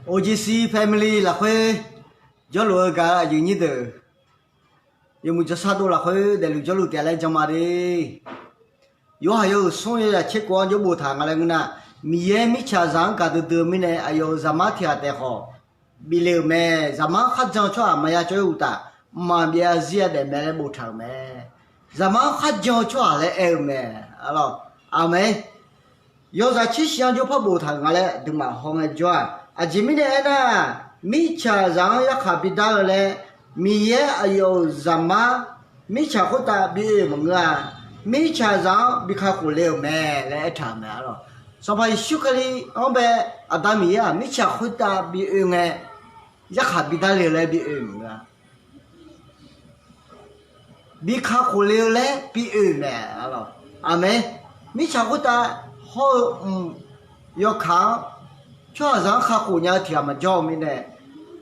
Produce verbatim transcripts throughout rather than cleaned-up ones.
O G C family lafkhoer jawrluf-eu gaq-eu aqyuif nyir deuq, yawmuiq jawrshar dov lafkhoer daefluf jawrluf taef laer jan ma de. Yorhaq yawhuiq smr yawzaq tser khof-anr jawr boftaq nga laer ngeur nar, Miqyaer mirtsaqzaq-anr gaqdui dui-eu mirnae aqyawf-euq zaqmar tiq ghaq taef khawf bif le-euq mae. Zaqmar-anr kharjan-eu tsawrhaq maqya cawv-ir uqtaf, maqbyav zir-a daef mae laer boftaq-euq mae. Zaqmar-anr kharjan-eu tsawrhaq laer aer-eu mae. Aqlawq, aqmeq. Yawzaq tser shif-anr jawr par boftaq-euq nga laer aqduimaf hawngae jawr-aq, aqjeq mirnae aernar, mirtsaqzaq-anr yarkhaq bidar-eu laer, Miqyaer aqyawf-euq zaqmar mirtsaq khoertav bi oe-euq maqngeur-a. Mirtsaqzaq-anr bi kakhof le-euq mae laer aertaq-euq mae. Aqlawq, Sanqpaq Yeqsur Kali-anr bae Aqda Miqyaer-aq mirtsaq khoertav bi oe ngae, yarkhaq bidar le-eu laer bi oe-euq maqngeur-a. Bi kakhof le-eu laer bi oe-euq mae. Aqmeq. Mirtsaq khoertav hawr-eu mq yawkaq-anr, tsawrhaqzaq-anr kakhof nya-eu tiq ghaq maqjawr-eu mirnae,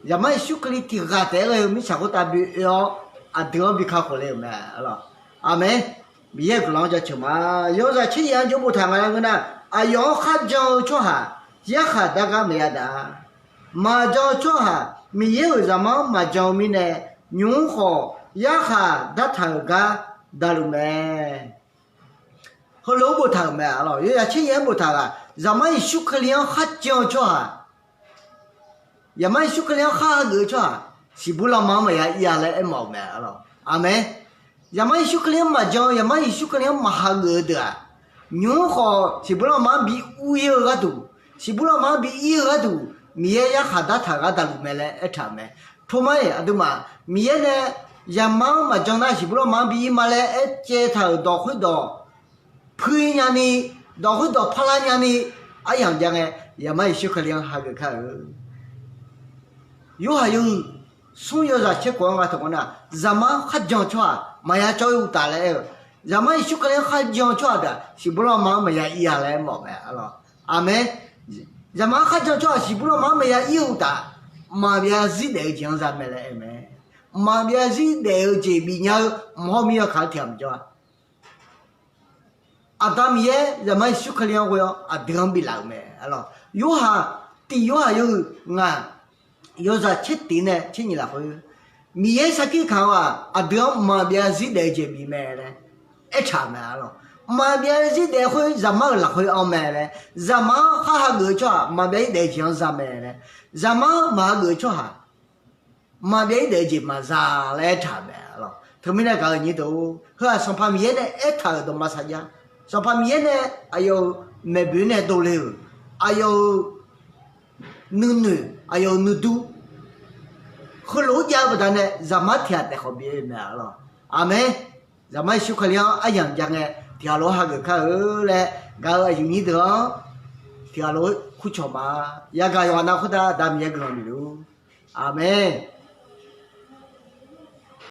Zaqmar Yeqsur Kali tiq ghaq taef-aer ghae-eu mirtsaq khoertav bi oe-awr, aqdui-anr bi kakhof le-euq mae. Aqlawq, aqmeq. Miqyaer-euq guiqlanq-anr jaceuq ma. Yawzaq tser yaeq-anr jawr boftaq nga laer ngeur nar, aqyawf-anr kharjan-eu tsawrhaq yarkhaq dar gar maqya daq-a. Maqjan-eu tsawrhaq Miqyaer-euq zaqmar-anr maqjan-eu mirnae, nymq-mr khawf yarkhaq dartaq-euq gar daqluf mae. Heulof-aer boftaq-euq mae. Aqlawq, yawzaq tser yaeq-anr boftaq-euq-aq, Zaqmar Yeqsur Kali-anr kharjan-eu tsawrhaq, Zaqmar Yeqsur Kali-anr khar hageuf-eu tsawrhaq siqbur lanma-anr maqya ir-a laer aermawf-euq mae. Aqlawq, aqmeq. Zaqmar Yeqsur Kali-anr maqjan-eu, Zaqmar Yeqsur Kali-anr maqhageuf-eu deuq-aq, nymq-mr khawf siqbur lanma-anr bi ur ir-eu gharduq, siqbur lanma-anr bi ir-eu gharduq, Miqyaer yarkhaq dartaq-euq gar daqluf mae laer aertaq-euq mae. Tomar-iq aqduimaf Miqyaer nae zaqmar-anr maqjan nar siqbur lanma-anr bi ir ma laer aercaev taq-euq dawq khoerdawq pui nyani, dawq khoerdawq parlar nyani, aryamq jav ngae, Zaqmar Yeqsur Kali-anr hageuf kar-euq. Yorhaq yawhuiq smr yawzaq tser khof-anr nga taq ngawr nar, zaqmar-anr kharjan-eu tsawrhaq maqya cawv-ir uqtaf laer aer-eu, Zaqmar Yeqsur Kali-anr kharjan-eu tsawrhaq deuq-aq siqbur lanma-anr maqya ir-a laer aermawf mae. Aqlawq, aqmeq. Zaqmar-anr kharjan-eu tsawrhaq siqbur lanma-anr maqya ir-eu uqtaf, mqmaq maqbyav zir daef-eu jeq-anr za mae laer aer-eu mae. Mqmaq maqbyav zir daef-eu jeq bifnya-eu mq hawr mir yawkaq-anr tiq ghaq maqjawr-a. Aqda Miqyaer Zaqmar Yeqsur Kali-anr ghoe-awr aqdui-anr biflaf-euq mae. Aqlawq, Yorhaq, tiq Yorhaq yawhuiq ngaq, yawzaq tser tiq nae tser nyiq lafkhoer, Miqyaer sarkir kaq-awr-aq aqdui-anr mqmaq maqbyav zir daef-eu jeq bif mae laer aertaq-euq mae. Aqlawq, mqmaq maqbyav zir daef khoer zaqmar-euq lafkhoer anr mae laer, zaqmar-anr khar hageuf-eu tsawrhaq mqmaq maqbyav zir daef-eu jeq-anr za mae laer, zaqmar-anr maqhageuf-eu tsawrhaq mqmaq maqbyav zir daef-eu jeq maqza laer aertaq-euq mae. Aqlawq, teumirnae gaq-eu nyir deuq, heu-aq Sanqpaq Miqyaer nae aertaq-euq dawqma sarjax, Sanqpaq Miqyaer nae aqyawf-euq maeqboeq nae dovle-euq, aqyawf-euq nuinoeq, aqyawf-euq nuidur, heulof-aer jav-eu baqdanae zaqmar tiq ghaq taef khawf bi oe mae. Aqlawq, aqmeq. Zaqmar Yeqsur Kali-anr aryamq jav ngae tiq ghaq lof-aer hageuf kar-eu laer gaq-eu aqyuif nyir deuq-anr tiq ghaq lof-aer kurcawq ma. Yagaq yawqghaq nav khoertav Aqda Miqyaer guiqlanq bif luf-ur. Aqmeq.